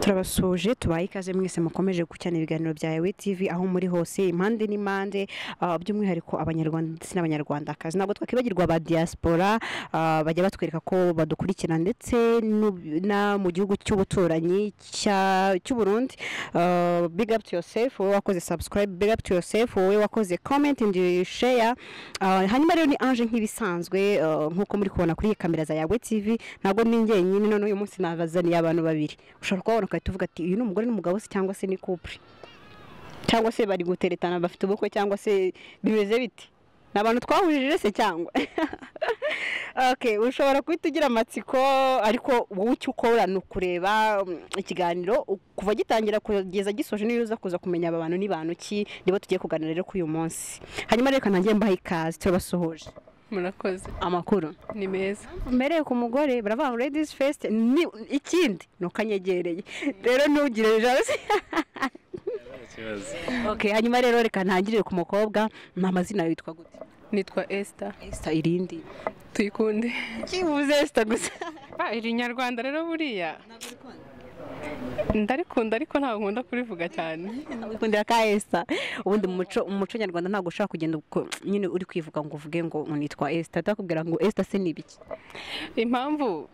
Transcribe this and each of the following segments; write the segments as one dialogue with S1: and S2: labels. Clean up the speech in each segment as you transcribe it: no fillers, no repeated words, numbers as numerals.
S1: Turabasuhuje, tubaye ikaze mwese mukomeje gukurikirana ibiganiro bya Yawe TV aho muri hose, impande n'impande, by'umwihariko Abanyarwanda ndetse n'Abanyarwandakazi. Ntabwo twakibagirwa ba diaspora, bajya batwereka ko badukurikira, ndetse na mu gihugu cy'ubuturanyi cy'u Burundi. Big up to yourself wowe wakoze subscribe, big up to yourself wowe wakoze comment and share. Hanyuma rero ni Ange nk'ibisanzwe, nk'uko muri kubona kuri kamera za Yawe TV. Ntabwo ni njyenyine, none uyu munsi nabazaniye abantu babiri ushobora kubabona ugahita uvuga ati: "Uyu ni umugore n'umugabo se, cyangwa se ni couple, cyangwa se bari guteretana, bafite ubukwe, cyangwa se bimeze bite? Ni abantu twahujije se cyangwa?" Okay, ushobora guhita ugira amatsiko, ariko wowe icyo ukora ni ukureba ikiganiro kuva gitangira kugeza gisoje, niyo uza kuza kumenya aba bantu ni bantu ki, nibo tugiye kuganira rero kuri uyu munsi. Hanyuma reka ntangiye mbaha ikaze, turabasuhuje.
S2: Murakoze.
S1: Amakuru?
S2: Ni meza.
S1: Mbereye ku mugore, baravuga ngo ladies first. Ni ikindi ni ukanyegereye rero, ntugire jalousie.
S3: Ikibazo.
S1: Okay, hanyuma rero reka ntangirire ku mukobwa. Ni amazina yitwa gute?
S2: Nitwa Esther.
S1: Esther, irindi?
S2: Tuyikunde.
S1: Kivuze Esther gusa.
S2: Ah, iri Nyarwanda rero buriya ndarikunda, ariko ntabwo nkunda kurivuga cyane.
S1: Wikundira ka Esther. Ubundi mu muco nyarwanda ntabwo ushobora kugenda nyine uri kwivuga ngo uvuge ngo nitwa Esther, atakubwira ngo Esther se ni ibiki?
S2: Impamvu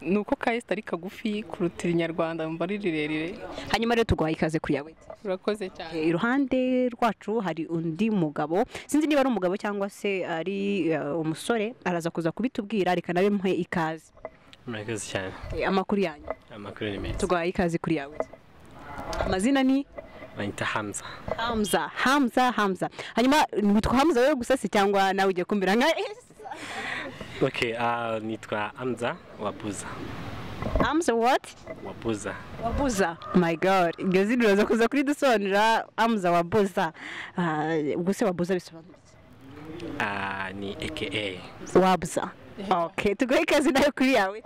S2: ni uko ka Esther ari kagufi kuruta Irinyarwanda, mba ari rirerire.
S1: Hanyuma rero tuguhaye ikaze kuri Yawe.
S2: Urakoze cyane.
S1: Iruhande rwacu hari undi mugabo, sinzi niba ari umugabo cyangwa se ari umusore, araza kuza kubitubwira. Reka nawe muhe ikaze.
S3: Murakoze cyane.
S1: Amakuru yanyu?
S3: Amakuru ni meza.
S1: Tuguhaye ikaze kuri Yawe. Amazina ni?
S3: Banyita Hamza.
S1: Hamza, Hamza, Hamza. Hanyuma witwa Hamza wowe gusa se, cyangwa nawe ugiye kumbwira nka
S3: Okay, nitwa Hamza Wabuza.
S1: Hamza what?
S3: Wabuza.
S1: Wabuza. My God, iryo zina uraza kuza kuridusobanurira. Hamza Wabuza. Ubwo se Wabuza bisobanura iki?
S3: Ni AKA.
S1: Wabuza. Okay, tuguhe ikaze nawe kuri Yawe.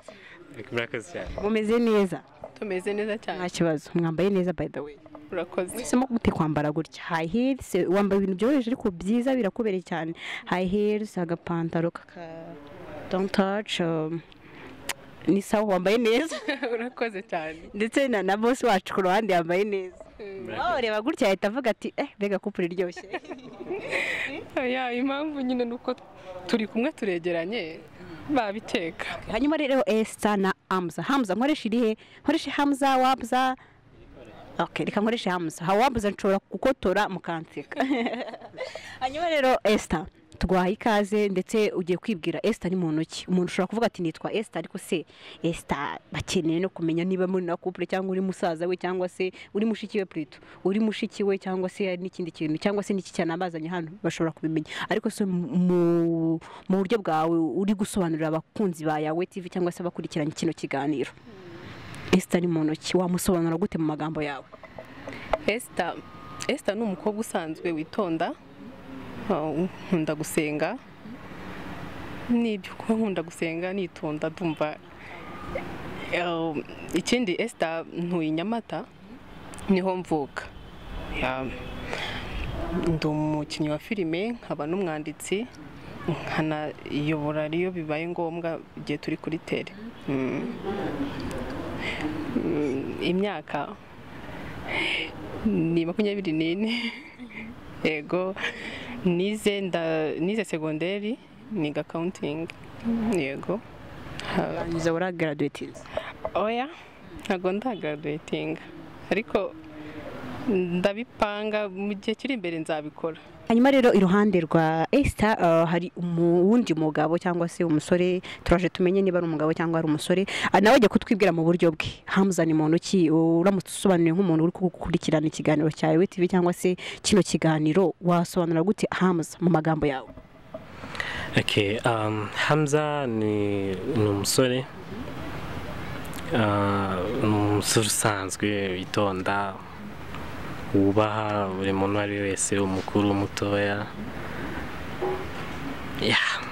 S3: Murakoze cyane.
S1: Mumeze neza?
S2: Tumeze neza cyane.
S1: Nta kibazo. Mwambaye neza, by the way.
S2: Urakoze.
S1: Uhisemo gute kwambara gutya? High heels, wambaye ibintu byoroheje ariko byiza, birakubereye cyane. High heels, agapantaro kaka don't touch, ni sawa, wambaye neza.
S2: Urakoze cyane.
S1: Ndetse na boss wacu ku ruhande yambaye neza. Ureba gutya ahita avuga ati: "Eh, mbega couple iryoshye."
S2: Ya, impamvu nyine ni uko turi kumwe, turegeranye, babikeka.
S1: Hanyuma rero Esther na Hamza. Hamza, nkoresha irihe? Nkoreshe Hamza Wabza? Okay, reka nkoreshe Hamza. Hawabuza nshobora gukotora mukanseka. Hanyuma rero Esther, tuguhaye ikaze, ndetse ugiye kwibwira Esther ni muntu ki. Umuntu ushobora kuvuga ati: "Nitwa Esther," ariko se Esther bakeneye no kumenya niba muri na couple, cyangwa uri musaza we, cyangwa se uri mushiki we, plutôt uri mushiki we, cyangwa se hari n'ikindi kintu, cyangwa se n'iki cyane abazanye hano bashobora kubimenya. Ariko se mu buryo bwawe uri gusobanurira abakunzi ba Yawe TV cyangwa se abakurikiranye kino kiganiro, Esther ni muntu ki? Wamusobanura gute mu magambo yawe?
S2: Esther, Esther ni umukobwa usanzwe witonda, nkunda gusenga. N'ibyo kuba nkunda gusenga, nitonda, ndumva ikindi Esther, ntuye i Nyamata, niho mvuka. Ya, ndi umukinnyi wa filime, nkaba n'umwanditsi, nkanayobora iyo bibaye ngombwa igihe turi kuri terrain. Imyaka ni 24. Yego, nize segonderi, niga accounting, yego.
S1: Urangiza, waragraduatinze?
S2: Oya, ntabwo ndagraduatinga, ariko ndabipanga, mu gihe kiri imbere nzabikora.
S1: Hanyuma rero iruhande rwa Esther hari uwundi mugabo cyangwa se umusore, turaje tumenye niba ari umugabo cyangwa ari umusore. Nawe ajya kutwibwira mu buryo bwe. Hamza ni muntu ki? Uramutse usobanuye nk'umuntu uri gukurikirana ikiganiro cyawe TV cyangwa se kino kiganiro, wasobanura gute Hamza mu magambo yawe?
S3: Okay, Hamza ni umusore, ni umusore usanzwe witonda, wubaha buri muntu uwo ari we wese, umukuru, umutoya. Yeah.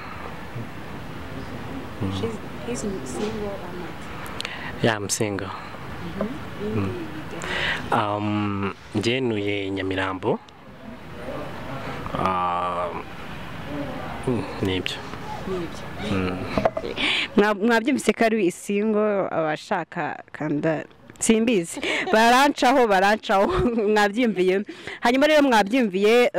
S3: Yeah, I'm single. Njye ntuye Nyamirambo. Nibyo.
S1: Mwabyumvise ko ari single, abashaka kanda Simbizi, barancaho barancaho, mwabyimviye. Hanyuma rero mwabyimviye,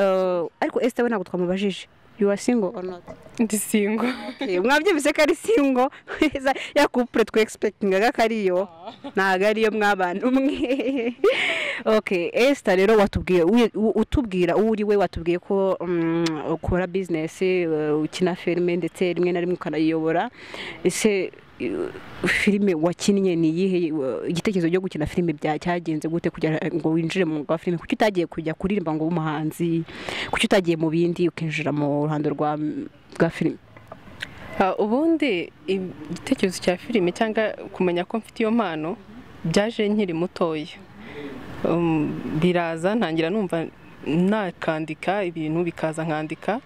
S1: ariko Esther we ntabwo twamubajije, you are single or not?
S2: Ndi single.
S1: Okay, mwabyumvise ko ari single. Ya couple twe expectingaga ko ariyo, ntabwo ariyo mwabana umwe. Okay, Esther rero watubwiye, utubwira uwo uri we, watubwiye ko ukora business, ukina filime ndetse rimwe na rimwe ukanayiyobora. Ese filime wakinnye ni iyihe? Igitekerezo cyo gukina filime cyagenze gute kugira ngo winjire mu mwuga wa filime? Kuki utagiye kujya kuririmba ngo ube umuhanzi? Kuki utagiye mu bindi ukinjira mu ruhando rwa filime?
S2: Ubundi igitekerezo cya filime cyangwa kumenya ko mfite iyo mpano byaje nkiri mutoya. Biraza ntangira numva nakandika ibintu, bikaza nkandika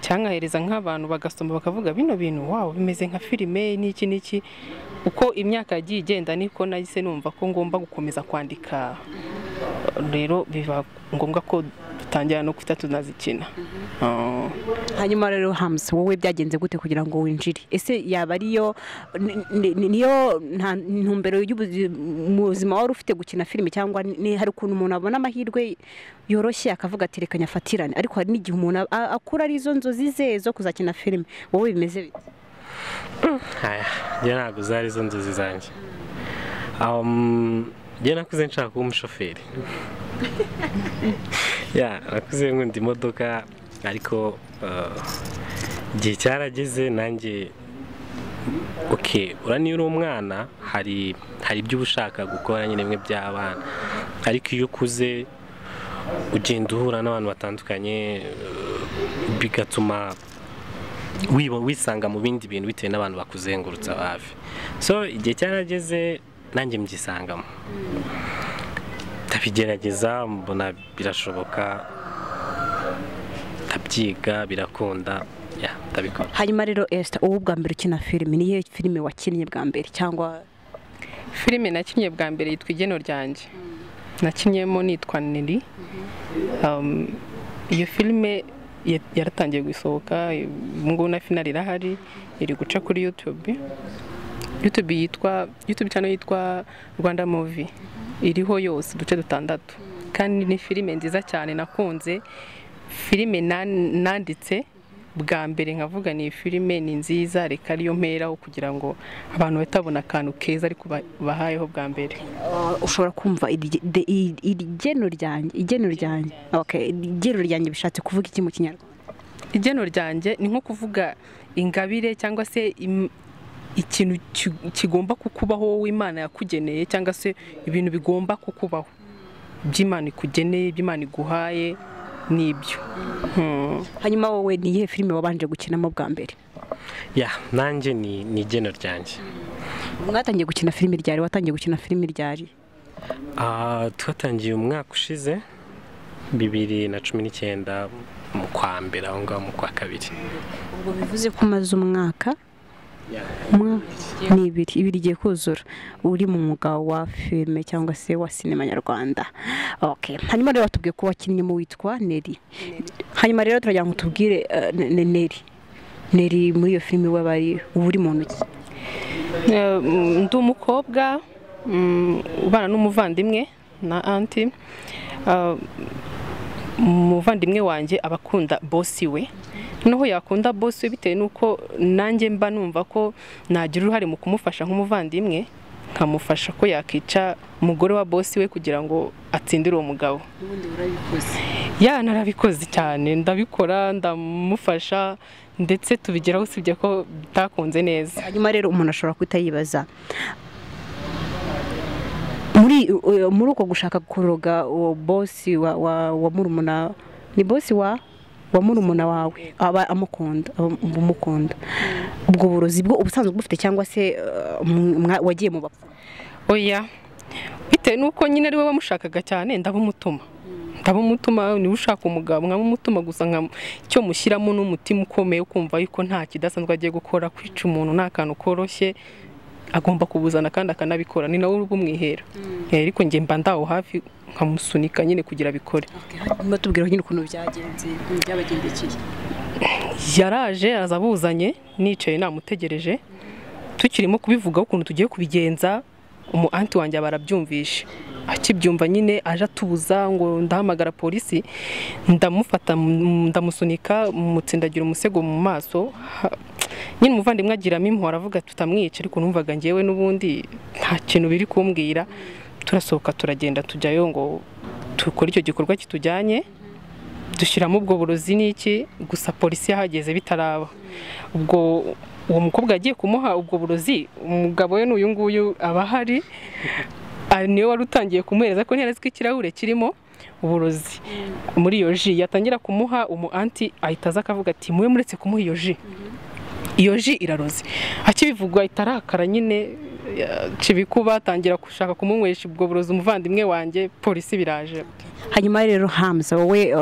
S2: cyangwa nkahereza nk'abantu bagasoma bakavuga bino bintu wow bimeze nka filime n'iki n'iki. Uko imyaka yagiye igenda niko nahise numva ko ngomba gukomeza kwandika, rero biba ngombwa ko dutangira no kuhita tunazikina.
S1: Hanyuma rero Hamza, wowe byagenze gute kugira ngo winjire? Ese yaba ariyo niyo ntumbero y'ubuzima wari ufite gukina filime, cyangwa ni hari ukuntu umuntu abona amahirwe yoroshye akavuga ati reka nyafatirane, ariko hari n'igihe umuntu akura ari izo nzozi ze zo kuzakina filime, wowe bimeze bite?
S3: Aya, njye ntabwo zari izo nzozi zanjye. Njye nakuze nshaka kuba umushoferi. Ya, nakuze nkunda imodoka, ariko igihe cyarageze nanjye okay, ura niyo uri umwana hari ibyo uba ushaka gukora nyine bimwe by'abana, ariko iyo ukuze ugenda uhura n'abantu batandukanye, bigatuma wisanga mu bindi bintu bitewe n'abantu bakuzengurutsa hafi. So igihe cyarageze nanjye mbyisangamo, ndabigerageza mbona birashoboka, ndabyiga birakunda, ya ndabikora.
S1: Hanyuma rero Esther, wowe bwa mbere ukina filime, niyo filime wakinnye bwa mbere cyangwa?
S2: Filime nakinnye bwa mbere yitwa Igeno Ryanjye, nakinnyemo nitwa Nelly. Iyo filime yaratangiye gusohoka ubu ngubu na finale irahari, iri guca kuri YouTube. YouTube yitwa YouTube channel yitwa Rwanda Movie, iriho yose uduce 6, kandi ni filime nziza cyane nakunze. Filime nanditse bwa mbere nkavuga ni filime ni nziza, reka ariyo mperaho kugira ngo abantu batabona akantu keza ariko bahayeho bwa mbere.
S1: Ushobora kumva igeno ryanjye, igeno ryanjye, okay, igeno ryanjye bishatse kuvuga iki mu Kinyarwanda?
S2: Igeno ryanjye ni nko kuvuga ingabire cyangwa se ikintu kigomba kukubaho wowe Imana yakugeneye, cyangwa se ibintu bigomba kukubaho by'Imana ikugeneye, by'Imana iguhaye, nibyo.
S1: Hanyuma wowe ni iyihe filime wabanje gukinamo bwa mbere?
S3: Ya, nanjye ni Igeno Ryanjye.
S1: Mwatangiye gukina filime ryari? Watangiye gukina filime ryari?
S3: Twatangiye umwaka ushize 2019 mu kwa mbere, aho ngaho mu kwa kabiri.
S1: Ubwo bivuze ko umaze umwaka ni ibiri igiye kuzura uri mu mwuga wa filime cyangwa se wa sinema nyarwanda. Okay, hanyuma rero watubwiye ko wakinnye mu witwa Nelly. Hanyuma rero turagira ngo tubwire Nelly, Nelly muri iyo filime wabari uri mu ntoki?
S2: Ndi umukobwa ubana n'umuvandimwe na anti. Umuvandimwe wanjye aba akunda bosi we, noneho yakunda bosi we bitewe n'uko nanjye mba numva ko nagira uruhare mu kumufasha nk'umuvandimwe, nkamufasha ko yakica umugore wa bosi we kugira ngo atsindire uwo mugabo.
S1: Ubundi urabikoze?
S2: Ya, narabikoze cyane, ndabikora, ndamufasha ndetse tubigeraho, usibye ko bitakunze neza.
S1: Hanyuma rero umuntu ashobora guhita yibaza muri uko gushaka kuroga uwo bosi wa murumuna, ni bosi wa murumuna wawe aba amukunda, umukunda, ubwo burozi bwo ubusanzwe bufite cyangwa se wagiye mu bapfu?
S2: Oya, bitewe nuko nyine ari we wamushakaga cyane, ndabumutuma, niba ushaka umugabo nkamumutuma, gusa icyo mushyiramo n'umutima ukomeye ukumva yuko nta kidasanzwe agiye gukora. Kwica umuntu nta kantu koroshye, agomba kubuzana kandi akanabikora, ni nawe ubumwihera. Ariko njye mba ndaho hafi nkamusunika nyine kugira abikore.
S1: Hanyuma tubwira nyine ukuntu byagenze, ukuntu byabagendekeye.
S2: Yaraje araza abuzanye, nicaye namutegereje, tukirimo kubivugaho ukuntu tugiye kubigenza, Umu anti wanjye barabyumvishe, akibyumva nyine aje atubuza ngo ndahamagara polisi, ndamufata ndamusunika mutsindagira umusego mu maso. Nyine umuvandimwe agiramo impuhwe aravuga tutamwica, ariko numvaga ngewe n'ubundi nta kintu biri kumbwira. Turasohoka turagenda tujyayo ngo tukore icyo gikorwa kitujyanye, dushyiramo ubwo burozi n'iki, gusa polisi yahageze bitaraba. Ubwo uwo mukobwa yagiye kumuha ubwo burozi, umugabo we n'uyu nguyu aba ahari, niwe wari utangiye kumuhereza ko ntiyari azi ko ikirahure kirimo uburozi muri iyo ji. Yatangira kumuha, umu anti ahita aza akavuga ati mube muretse kumuha iyo ji, iyo ji iraroze. Akibivugwa ahita arakara nyine kibikuba, atangira gushaka kumunywesha ubwo burozi umuvandimwe wanjye, polisi biraje.
S1: Hanyuma rero Hamza, wowe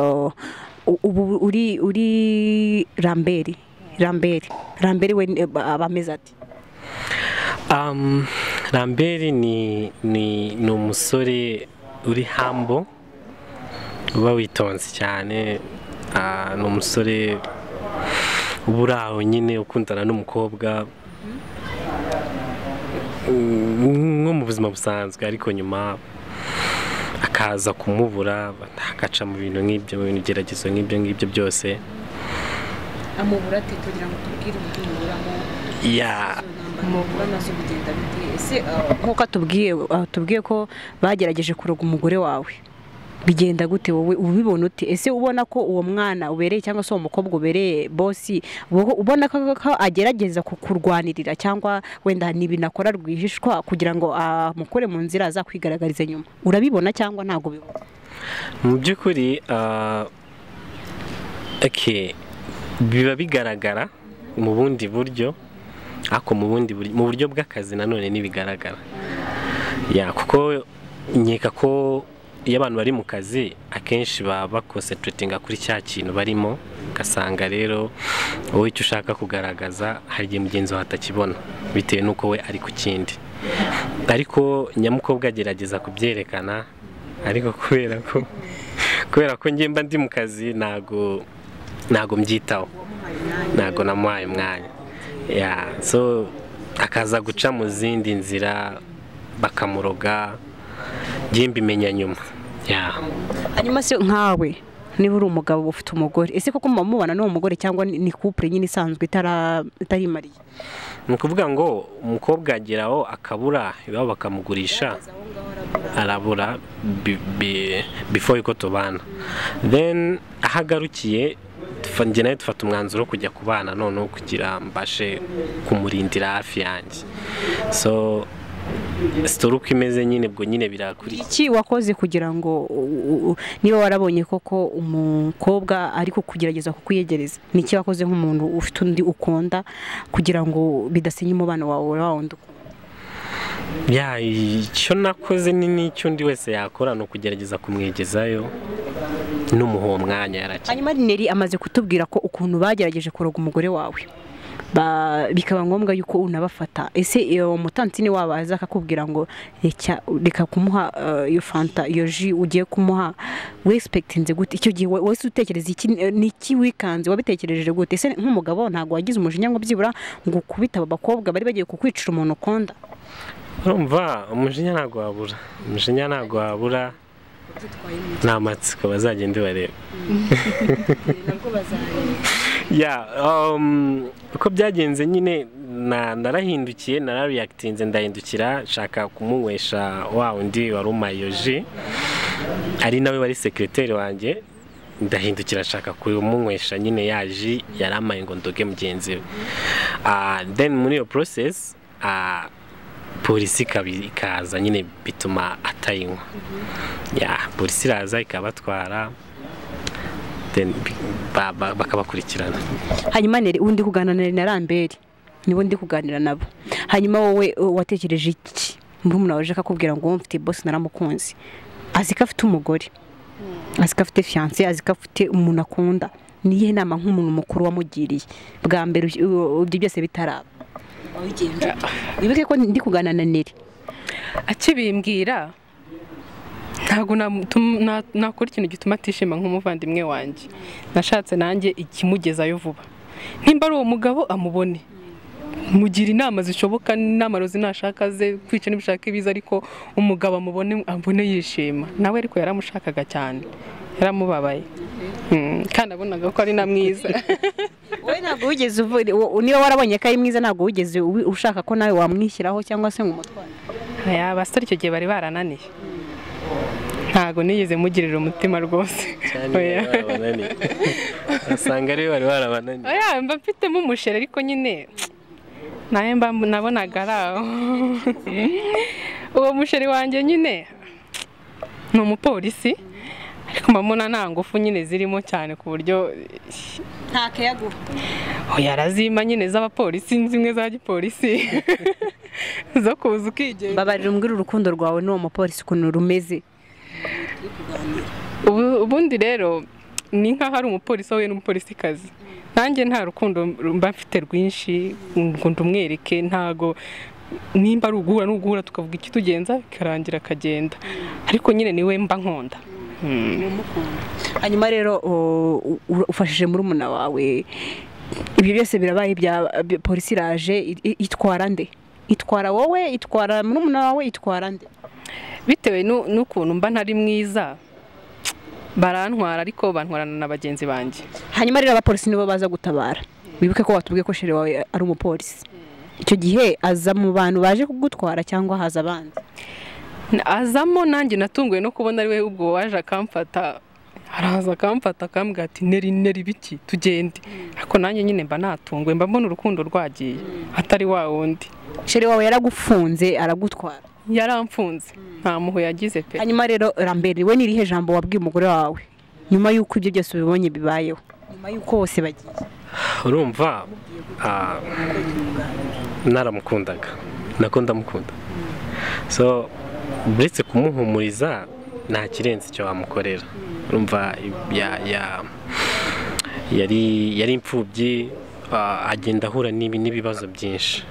S1: ubu uri Ramberi, Ramberi we abameze ati?
S3: Ramberi ni umusore uri humble, uba witonze cyane, ni umusore uba uri aho nyine ukundana n'umukobwa nko mu buzima busanzwe, ariko nyuma akaza kumubura, agaca mu bintu nk'ibyo, mu bintu geragezo nk'ibyo ngibyo byose.
S1: Amubura ate kugira ngo tubwire uburyo umuburamo? Amubura nazo bigenda bite? Ese nkuko atubwiye ko bagerageje kuroga umugore wawe, bigenda gute wowe ubibona ute? Ese ubona ko uwo mwana ubereye cyangwa se uwo mukobwa ubereye bosi, ubona ko agerageza kukurwanirira, cyangwa wenda ni ibintu akora rwihishwa kugira ngo amukure mu nzira azakwigaragariza nyuma? Urabibona cyangwa ntago ubibona?
S3: Mu by'ukuri biba bigaragara mu bundi buryo, ariko mu buryo bw'akazi nanone ntibigaragara. Kuko nkeka ko iyo abantu bari mu kazi akenshi baba bakoncentratinga kuri cya kintu barimo, ugasanga rero wowe icyo ushaka kugaragaza hari igihe mugenzi wawe atakibona bitewe n'uko we ari ku kindi. Ariko nyamukobwa agerageza kubyerekana, ariko kubera ko njye mba ndi mu kazi ntago mbyitaho, ntago namuhaye umwanya. So akaza guca mu zindi nzira bakamuroga, njye mbimenya nyuma.
S1: Hanyuma se nkawe niba uri umugabo ufite umugore, ese koko muba mubana n'uwo mugore cyangwa ni couple nyine isanzwe itarimariye?
S3: Ni ukuvuga ngo umukobwa ageraho akabura iwabo bakamugurisha, arabura before yuko tubana, then aho agarukiye njye nawe dufata umwanzuro wo kujya kubana noneho kugira mbashe kumurindira hafi yanjye. So sitori uko imeze nyine ubwo nyine birakuriye.
S1: Iki wakoze kugira ngo niba warabonye koko umukobwa ariko kugerageza kukwiyegereza, ni iki wakoze nk'umuntu ufite undi ukunda kugira ngo bidasenya umubano wawe wa wundi ukunda?
S3: Icyo nakoze ni n'icyo undi wese yakora, ni ukugerageza kumwegezayo n'umuha uwo mwanya yarakeneye.
S1: Hanyuma Neri amaze kutubwira ko ukuntu bagerageje kuroga umugore wawe, bikaba ngombwa yuko unabafata. Ese iyo mutantini wabo aza akakubwira ngo reka kumuha iyo fanta, iyo ji ugiye kumuha, we expectinze gute icyo gihe? Wese utekereza iki, niki wikanze, wabitekereje gute? Ese nk'umugabo ntago wagize umujinya ngo byibura ngo ukubita aba bakobwa bari bagiye kukwicira umuntu ukunda?
S3: Urumva umujinya ntago wabura, umujinya ntago wabura, ni amatsiko bazagende bareba. Uko byagenze nyine narahindukiye, narareactinze, ndahindukira nshaka kumunywesha wa undi wari umpaye iyo ji, ari nawe wari secretary wanjye, ndahindukira nshaka kumunywesha nyine ya ji yaramaye ngo ndoge mugenzi we. Then muri iyo process polisi ikaza nyine bituma atayinywa. Polisi iraza ikabatwara, then bakabakurikirana.
S1: Hanyuma Neri, undi kuganira na Ramberi nibo ndi kuganira nabo. Hanyuma wowe watekereje iki murumuna waje akakubwira ngo mfite boss naramukunze, azi ko afite umugore, azi ko afite fiancé, azi ko afite umuntu akunda, niyihe nama nk'umuntu mukuru wamugiriye bwa mbere ibyo byose bitaraba? Wibuke ko ndi kuganira na Neri.
S2: Akibimbwira ntago nakora ikintu gituma atishima nk'umuvandimwe wanjye. Nashatse nanjye ikimugezayo vuba, nimba ari uwo mugabo amubone, Mugira inama zishoboka n'amarozi nashaka ze kwica n'ibishaka ibiza, ariko umugabo amubone abone yishima. Nawe ariko yaramushakaga cyane, yaramubabaye. Kandi abonaga ko ari na mwiza.
S1: Wowe ntabwo wigeze niba warabonye ko ari mwiza, ntabwo wigeze ushaka ko nawe wamwishyiraho cyangwa se ngo umutware?
S2: Aya abasore icyo gihe bari barananiye, ntabwo nigeze mugirira umutima rwose.
S3: Asanga ari bari barabananiye.
S2: Oya, mba mfitemo umushere ariko nyine nawe mba nabonaga ari aho. Uwo mushere wanjye nyine ni umupolisi, ariko mbona nta ngufu nyine zirimo cyane ku buryo
S1: nta keyaguha.
S2: Oya, arazima nyine z'abapolisi, zimwe za gipolisi zo kuza ukigenda.
S1: Babarira umbwira urukundo rwawe n'uwo mupolisi ukuntu rumeze.
S2: Ubundi rero ni nkaho ari umupolisi we n'umupolisikazi. Nanjye nta rukundo mba mfite rwinshi ngo ndumwereke, ntago nimba ari uguhura n'uguhura tukavuga ikitugenza bikarangira akagenda, ariko nyine niwe mba nkunda.
S1: Hanyuma rero ufashije murumuna wawe, ibyo byose birabaye, bya polisi iraje, itwara nde? Itwara wowe, itwara murumuna wawe, itwara nde?
S2: Bitewe n'ukuntu mba ntari mwiza barantwara, ariko bantwarana na bagenzi banjye.
S1: Hanyuma rero abapolisi nibo baza gutabara. Wibuke ko watubwiye ko shere wawe ari umupolisi. Icyo gihe aza mu bantu baje kugutwara cyangwa haza abandi?
S2: Azamo, nanjye natunguwe no kubona ari we ubwo waje akamfata. Araza akamfata akambwira ati neri neri biki tugende. Ariko nanjye nyine mba natunguwe, mba mbona urukundo rwagiye atari wa wundi.
S1: Shere wawe yaragufunze aragutwara?
S2: Yaramfunze, nta muhu yagize pe.
S1: Hanyuma rero Lambert, we nirihe jambo wabwiye umugore wawe nyuma y'uko ibyo byose ubibonye bibayeho, nyuma y'uko bose bagiye?
S3: Urumva naramukundaga, nako ndamukunda, so uretse kumuhumuriza nta kirenze icyo wamukorera. Urumva yari imfubyi, agenda ahura n'ibibazo byinshi.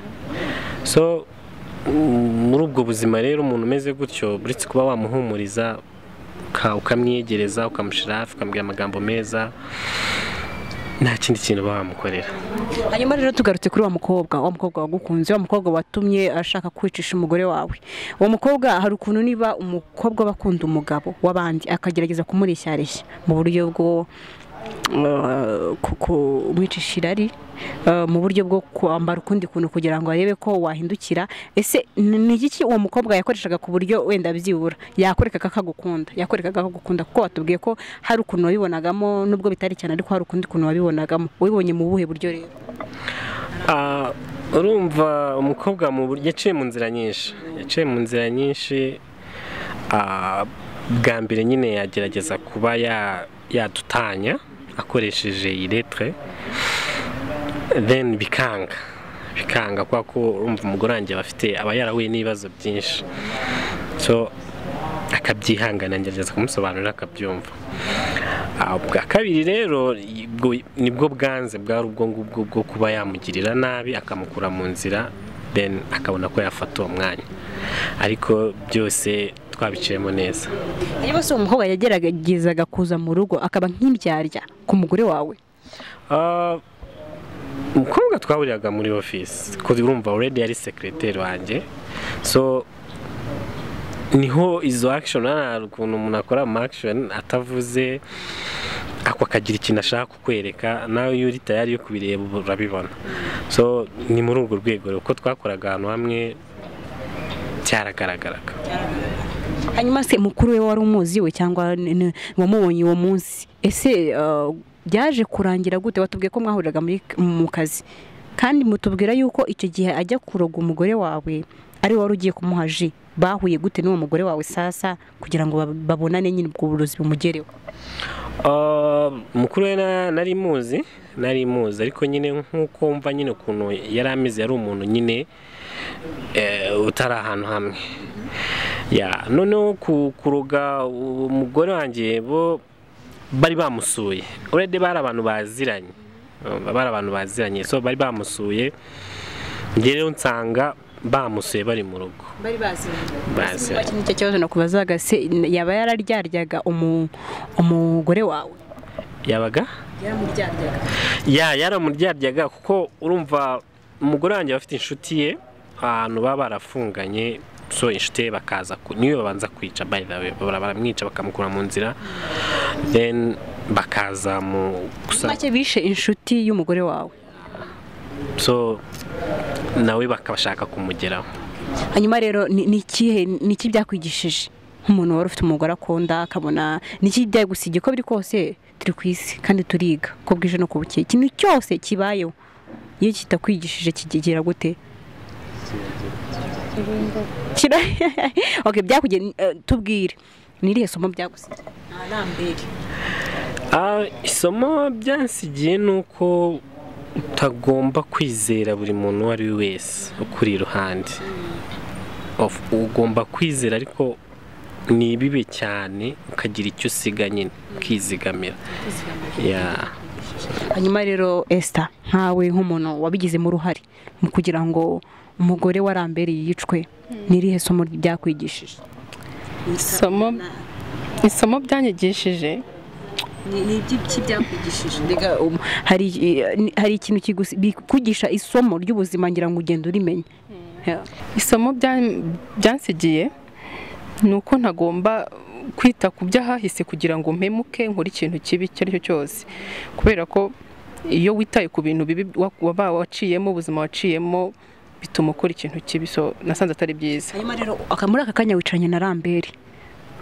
S3: So muri ubwo buzima rero umuntu umeze gutyo, uretse kuba wamuhumuriza ukamwiyegereza, ukamushyira hafi, ukamubwira amagambo meza, nta kindi kintu bamukorera.
S1: Hanyuma rero tugarutse kuri wa mukobwa wagukunze, wa mukobwa watumye ashaka kwicisha umugore wawe. Uwo mukobwa hari ukuntu niba umukobwa bakunda umugabo w'abandi akagerageza kumureshyareshya mu buryo bwo kumwicisha irari, mu buryo bwo kwambara ukundi kuntu kugira ngo arebe ko wahindukira. Ese ni iki uwo mukobwa yakoreshaga ku buryo wenda byibura yakorekaga akagukunda, yakorekaga akagukunda? Kuko watubwiye ko hari ukuntu wabibonagamo nubwo bitari cyane, ariko hari ukundi kuntu wabibonagamo. Wibonye mu buhe buryo rero?
S3: Urumva umukobwa mu buryo yaciye mu nzira nyinshi, yaciye mu nzira nyinshi. Bwa mbere nyine yagerageza kuba yadutanya akoresheje iletre, then bikanga kwa ko urumva umugore wanjye bafite aba yarahuye n'ibibazo byinshi, so akabyihangana, ngerageza kumusobanurira akabyumva. Bwa kabiri rero nibwo bwanze bwari ubwo ngubwo bwo kuba yamugirira nabi akamukura mu nzira, then akabona ko yafata uwo mwanya, ariko byose twabiciyemo neza.
S1: Niba se umukobwa yageragezaga kuza mu rugo akaba nk'imbyarya ku mugore wawe?
S3: Umukobwa twahuriraga muri office, kuko urumva already yari secretary wanjye, so niho izo action, ukuntu umuntu akora ama action atavuze, ako akagira ikintu ashaka kukwereka, nawe iyo uri tayari yo kubireba urabibona. So ni muri urwo rwego uko twakoraga ahantu hamwe cyaragaragaraga.
S1: Hanyuma se mukuru we wari umuzi we cyangwa wamubonye uwo munsi? Ese byaje kurangira gute? Watubwiye ko mwahuriraga mu kazi, kandi mutubwira yuko icyo gihe ajya kuroga umugore wawe ari wari ugiye kumuha ji. Bahuye gute n'uwo mugore wawe sasa kugira ngo babonane nyine ubwo burozi bumugereho?
S3: Mukuru we nari muzi, ariko nyine nkuko mva nyine ukuntu yari ameze, yari umuntu nyine utari ahantu hamwe. Ya noneho kuroga umugore wanjye bo bari bamusuye already, bari abantu baziranye, so bari bamusuye. Njye rero nsanga bamusuye bari mu rugo,
S1: bari baziranye. Icyo kibazo nakubazaga, se yaba yararyaryaga umugore wawe?
S3: Yabaga yaramuryaryaga, kuko urumva Umugore wanjye bafite inshuti ye ahantu baba barafunganye, so inshuti ye bakaza niyo babanza kwica, by the way baramwica bakamukura mu nzira, then bakaza mu
S1: gusa make bishe inshuti y'umugore wawe,
S3: so nawe bakabashaka kumugeraho.
S1: Hanyuma rero ni iki byakwigishije nk'umuntu wari ufite umugore akunda akabona niki byagusigiye? Ko biri kose turi ku isi kandi turiga ko bwije no kubukeye, ikintu cyose kibayeho iyo kitakwigishije kigera gute? Okay, byakugiye tubwire ni irihe somo byagusigiye?
S3: Isomo byansigiye nuko utagomba kwizera buri muntu uwo ari we wese ukuri iruhande. Ugomba kwizera ariko ni bibi cyane ukagira icyo usiga nyine ukizigamira.
S1: Hanyuma rero Esther, nkawe nk'umuntu wabigizemo uruhare mu kugira ngo umugore wa Lambert yicwe, ni irihe somo byakwigishije?
S2: Isomo byanyigishije
S1: ni ibiki byakwigishije? Ndega hari ikintu kigukugisha isomo ry'ubuzima ngira ngo ugende urimenye.
S2: Isomo byansigiye nuko ntagomba kwita ku byahahise kugira ngo mpemuke nkore ikintu kibi icyo ari cyo cyose, kubera ko iyo witaye ku bintu bibi waba waciyemo, ubuzima waciyemo, bituma ukora ikintu kibi, so nasanze atari byiza.
S1: Hanyuma rero muri aka kanya wicaranye na Lambert,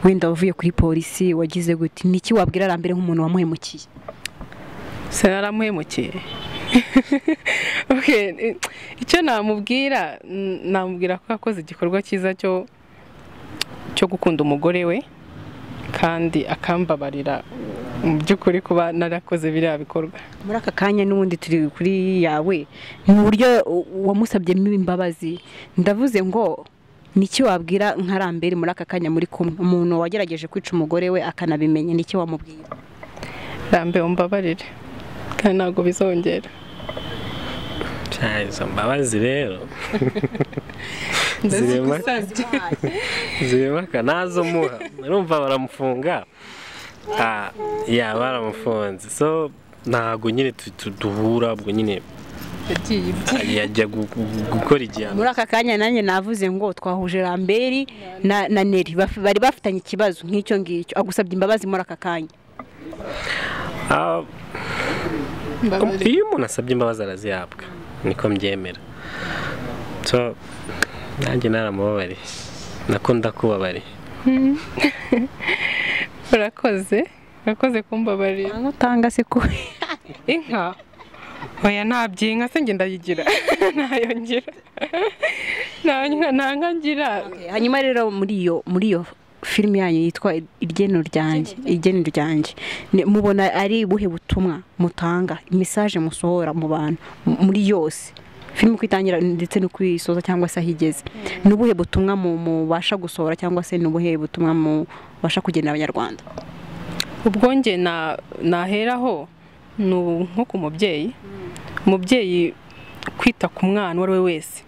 S1: wenda wavuye kuri polisi wagize gute, niki wabwira Lambert nk'umuntu wamuhemukiye?
S2: Sinaramuhemukiye. Okay, icyo namubwira ko yakoze igikorwa cyiza cyo gukunda umugore we kandi akambabarira mu by'ukuri kuba narakoze biriya bikorwa.
S1: Muri aka kanya n'ubundi turi kuri yawe, ni uburyo wamusabyemo imbabazi, ndavuze ngo niki wabwira nka Lambert muri aka kanya muri kumwe, umuntu wagerageje kwica umugore we akanabimenya, niki wamubwira?
S2: Lambert umbabarire kandi ntabwo bizongera.
S3: Izo mbabazi rero zirimo nazo muha, urumva baramufunga, ya baramufunze, so ntabwo nyine duhura, ubwo nyine yajya gukora igihano.
S1: Muri aka kanya nanjye navuze ngo twahuje Lambert na Nelly bari bafitanye ikibazo nk'icyo ngicyo, agusabye imbabazi muri aka kanya.
S3: Iyo umuntu asabye imbabazi arazihabwa, niko mbyemera. So nanjye naramubabariye, nako ndakubabariye.
S2: Urakoze, urakoze kumbabarira.
S1: Utanga se ko
S2: inka? Oya ntabyinka se nge ndayigira, ntayo ngira, nta nka ngira.
S1: Hanyuma rero muri iyo filime yanyu yitwa Igeno ryanjye, mubona ari buhe butumwa mutanga, message musohora mu bantu muri yose filime kwitangira ndetse no kwisoza cyangwa se ahigeze, ni ubuhe butumwa mubasha gusohora cyangwa se ni ubuhe butumwa mubasha kugenera abanyarwanda?
S2: Ubwo nge naheraho nko ku mubyeyi, umubyeyi kwita ku mwana uwo ari we wese,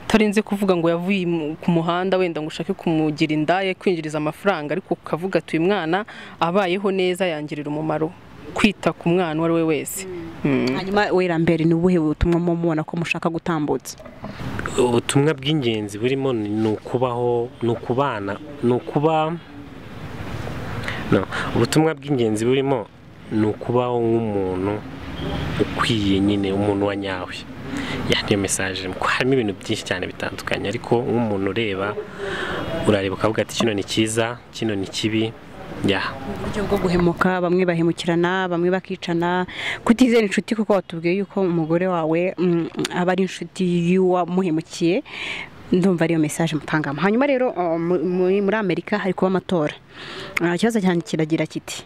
S2: utarinze kuvuga ngo yavuye ku muhanda wenda ngo ushake kumugira indaye kwinjiriza amafaranga, ariko ukavuga ati uyu mwana abayeho neza yangirira umumaro. Kwita ku mwana uwo ari we wese.
S1: Hanyuma we Lambert, ni ubuhe butumwa mubona ko mushaka gutambutsa?
S3: Ubutumwa bw'ingenzi burimo ni ukubaho, ni ukubana, ni ukuba no, ubutumwa bw'ingenzi burimo ni ukubaho nk'umuntu ukwiye nyine, umuntu wa nyawe. Ya niyo message, harimo ibintu byinshi cyane bitandukanye, ariko nk'umuntu ureba urareba ukavuga ati kino ni cyiza, kino ni kibi. Ya
S1: uburyo bwo guhemuka, bamwe bahemukirana, bamwe bakicana, kutizera inshuti, kuko watubwiye yuko umugore wawe aba ari inshuti y'uwamuhemukiye. Ndumva ariyo message mutangamo. Hanyuma rero muri Amerika hari kuba amatora. Ikibazo cyanjye kiragira kiti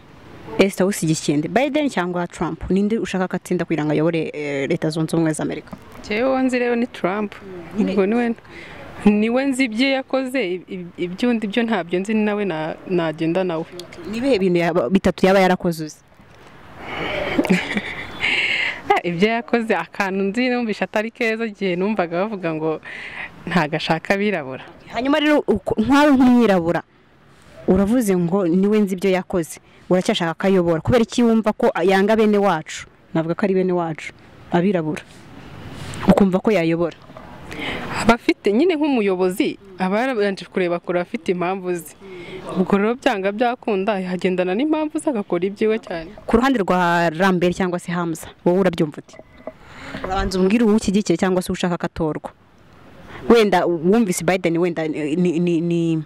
S1: Esther ushyigikiye nde, Biden cyangwa Trump? Ninde ushaka ko atsinda kugira ngo ayobore Leta Zunze Ubumwe za Amerika?
S2: Jewe nzi rero ni Trump. Ubwo niwe nzi ibyo yakoze, ibyundi byo ntabyo nzi, nawe nagenda nawe.
S1: Ni ibihe bintu bitatu yaba yarakoze uzi?
S2: Ibyo yakoze akantu nzi numvisha atari keza, igihe numvaga bavuga ngo ntagashaka abirabura.
S1: Hanyuma rero nkawe nk'umwirabura uravuze ngo niwe nzi ibyo yakoze, uracyashaka akayobora kubera iki wumva ko yanga bene wacu? Navuga ko ari bene wacu abirabura, Ukumva ko yayobora?
S2: Abafite nyine nk'umuyobozi aba yarabanje kureba kure, afite impamvu ze. Ubwo rero byanga byakunda yagendana n'impamvu ze agakora ibyiwe cyane.
S1: Ku ruhande rwa Lambert cyangwa se Hamza, wowe urabyumva ute? Urabanza umbwire uwo ushyigikiye cyangwa se ushaka akatorwa. Wenda wumvise Biden wenda ni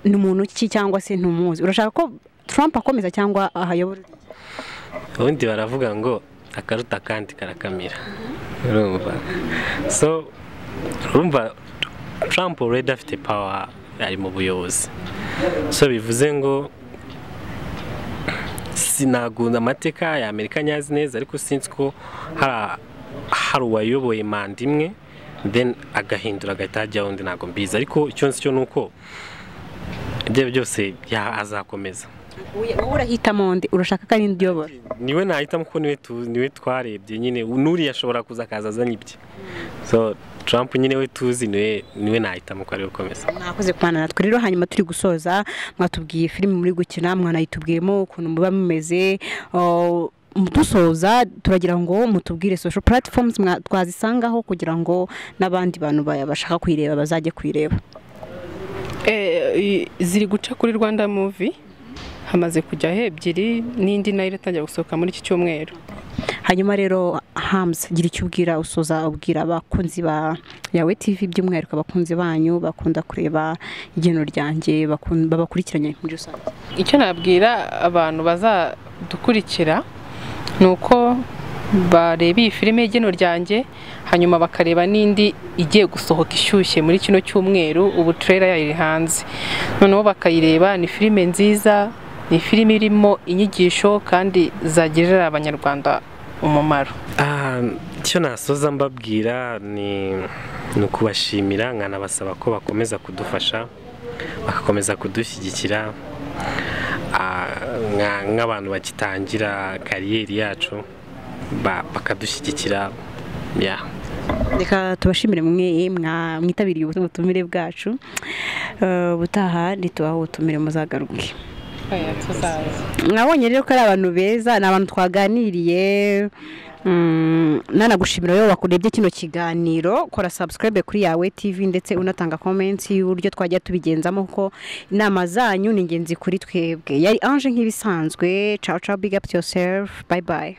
S1: umuntu ki cyangwa se ntumuzi, urashaka ko Trump akomeza cyangwa ahayobora?
S3: Ubundi baravuga ngo akaruta kandi karakamira, urumva? So urumva Trump already afite power, ari mu buyobozi, so bivuze ngo sinagunda amateka ya Amerika nyazi neza, ariko sinzi ko hari uwayoboye manda imwe then agahindura agahita ajya undi, ntabwo mbizi. Ariko icyo nzi cyo nuko ibyo byose azakomeza.
S1: Wowe urahitamo nde? Urashaka ko ari indi uyobora?
S3: Niwe nahitamo kuko niwe twarebye nyine, n'uriya ashobora kuza akaza azanye ibye. So Trump nyine we tuzi, niwe nahitamo ko ari gukomeza.
S1: Mwakoze kubana natwe rero. Hanyuma turi gusoza, mwatubwiye filime muri gukina, mwanayitubwiyemo ukuntu muba mumeze. Dusoza turagira ngo mutubwire social platforms twazisangaho kugira ngo n'abandi bantu bashaka kuyireba bazajye kuyireba.
S2: Ziri guca kuri Rwanda Movie, hamaze kujya ebyiri n'indi nayo iratangira gusohoka muri iki cyumweru.
S1: Hanyuma rero Hamza, gira icyo ubwira, usoza ubwira abakunzi ba Yawe TV, by'umwihariko abakunzi banyu bakunda kureba Igeno Ryanjye, babakurikiranye muri rusange.
S2: Icyo nabwira abantu bazadukurikira ni uko bareba iyi filime Igeno Ryanjye, hanyuma bakareba n'indi igiye gusohoka ishyushye muri kino cyumweru, ubu trailer yayo iri hanze, noneho bakayireba. Ni filime nziza, ni filime irimo inyigisho kandi zagirira abanyarwanda umumaro.
S3: Icyo nasoza mbabwira ni ukubashimira, nkanabasaba ko bakomeza kudufasha, bagakomeza kudushyigikira nk'abantu bagitangira kariyeri yacu, bakadushyigikira.
S1: Reka tubashimire mwe mwitabiriye ubutumire bwacu. Ubutaha ntitubaho ubutumire, muzagaruke. Mwabonye rero ko ari abantu beza, ni abantu twaganiriye. Nanagushimira rero wakurebye kino kiganiro, kora subscribe kuri Yawe TV ndetse unatanga comments y'uburyo twajya tubigenzamo, kuko inama zanyu ni ingenzi kuri twebwe. Yari Ange nk'ibisanzwe. Ciao ciao, big up to yourself, bye bye.